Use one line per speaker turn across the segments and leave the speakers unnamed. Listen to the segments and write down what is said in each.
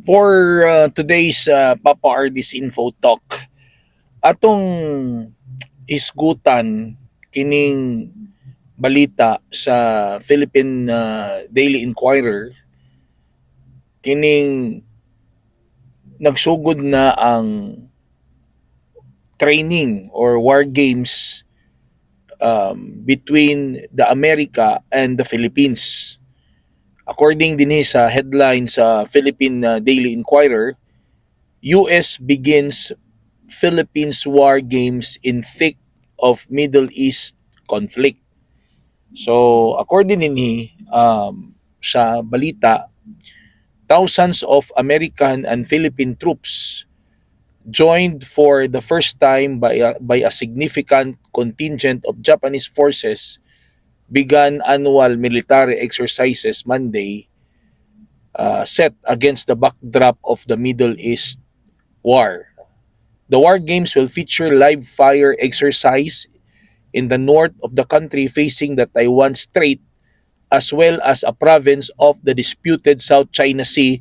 For today's Papa Ardis Info Talk, atong hisgutan kining balita sa Philippine Daily Inquirer, kining nagsugod na ang training or war games between the America and the Philippines. According din sa headline sa Philippine Daily Inquirer, "US begins Philippines war games in thick of Middle East conflict." So, according dinhi sa balita, thousands of American and Philippine troops joined for the first time by a significant contingent of Japanese forces began annual military exercises Monday, set against the backdrop of the Middle East war. The war games will feature live fire exercise in the north of the country facing the Taiwan Strait, as well as a province of the disputed South China Sea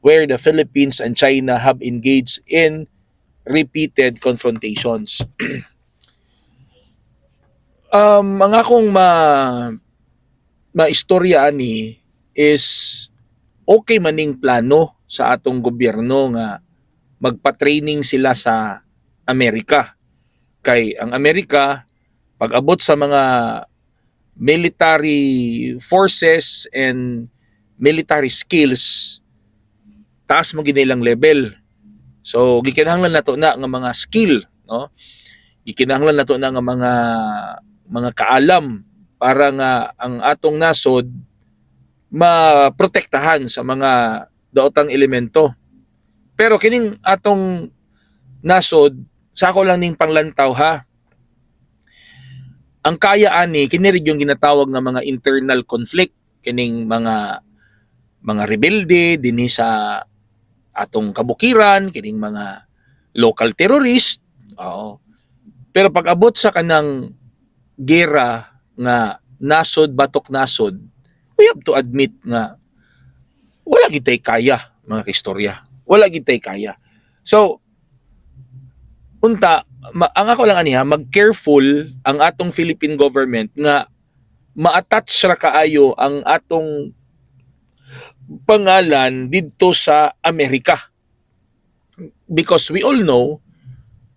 where the Philippines and China have engaged in repeated confrontations. Ang akong maistorya ani is okay maning plano sa atong gobyerno nga magpa-training sila sa Amerika. Kay ang Amerika, pag-abot sa mga military forces and military skills, taas mo gyud ilang level. So gikinahanglan nato na nga mga skill, no? Gikinahanglan nato na nga mga kaalam para nga ang atong nasod maprotektahan sa mga daotang elemento. Pero kining atong nasod, sa ako lang ning panglantaw ha. Ang kaya ani kini rin yung ginatawag nga mga internal conflict, kining mga rebelde dinhi sa atong kabukiran, kining mga local terrorist. Oo. Pero pag abot sa kanang gera nga nasod batok nasod, we have to admit nga wala gitay kaya, mga kaistorya. Wala gitay kaya. So unta ang ako lang aniha, mag-careful ang atong Philippine government nga ma-attach ra kaayo ang atong pangalan didto sa Amerika. Because we all know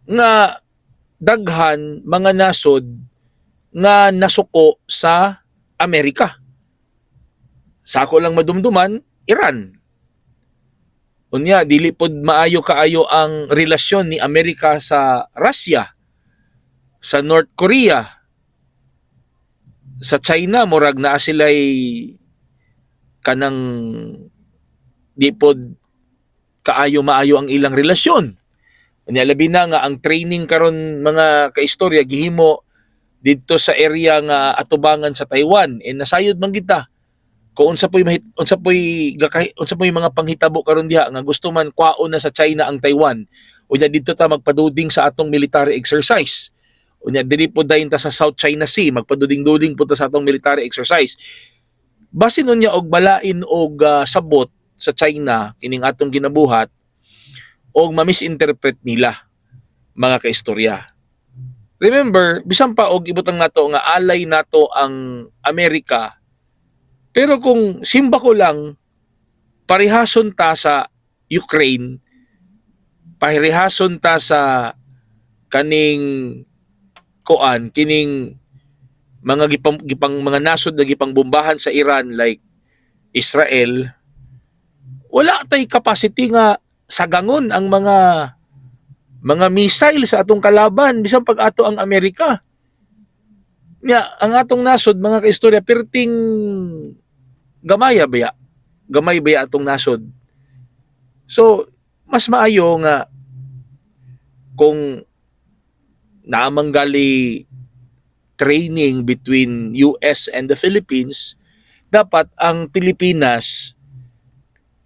nga daghan mga nasod nga nasuko sa Amerika. Sa ako lang madumduman, Iran. Unya, dili pod maayo kaayo ang relasyon ni Amerika sa Russia, sa North Korea, sa China, murag naa sila'y kanang di pod kaayo maayo ang ilang relasyon. Unya, labi na nga ang training karon, mga kaistorya, gihimo didto sa area nga atubangan sa Taiwan, eh nasayod man kita kung unsa po'y mga panghitabo karon diha nga gusto man kwaon na sa China ang Taiwan. Unya didto ta magpaduding sa atong military exercise. Unya diri po dayon ta sa South China Sea magpaduding-duding po ta sa atong military exercise. Basin unya og balain og sabot sa China kining atong ginabuhat og ma-misinterpret nila, mga kaistorya. Remember, bisan pa og ibutang nato nga alay nato ang Amerika, pero kung simba ko lang parehason ta sa Ukraine, parehason ta sa kaning koan, kining mga gipang mga nasod na gipang bombahan sa Iran like Israel, wala tay capacity nga sagangon ang mga missile sa atong kalaban bisan pag ato ang Amerika. Nya ang atong nasod, mga kaistorya, perting gamaya baya, gamay baya atong nasod. So mas maayo nga kung naamang gali training between US and the Philippines, dapat ang Pilipinas,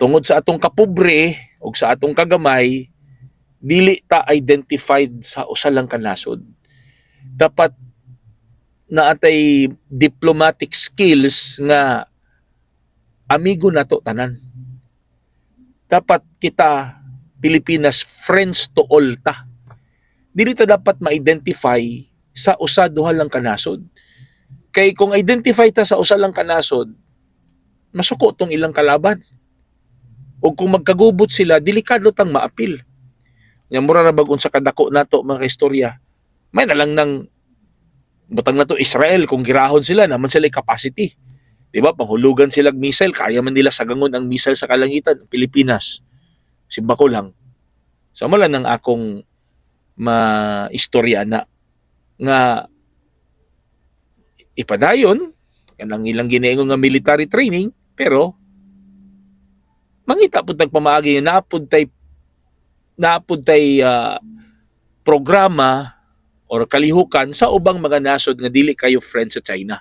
tungod sa atong kapobre o sa atong kagamay, dili ta identified sa usa lang ka nasod. Dapat naatay diplomatic skills nga amigo nato tanan. Dapat kita, Pilipinas, friends to all ta. Dili ta dapat ma-identify sa usa, duha lang ka nasod. Kay kung identify ta sa usa lang ka nasod, masuko tong ilang kalaban. O kung magkagubot sila, delikado tang maapil. Nya mura ra bag unsa kadako nato, mga istorya. May na lang nang butang na to Israel, kung girahon sila naman sila capacity. 'Di ba? Panghulugan sila missile, kaya man nila sagangon ang missile sa kalangitan, Pilipinas. Simba ko lang. Sa so, lang ng akong ma-istorya na nga ipadayon kanang ilang ginaingon nga military training, pero mangita pud tag pamaagi nga naa pud tay programa or kalihukan sa ubang mga nasod nga dili kayo friend sa China,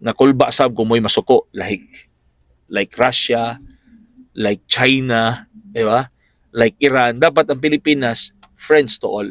nga kulba sab kung mo'y masuko, like Russia, like China, di ba, like Iran. Dapat ang Pilipinas, friends to all.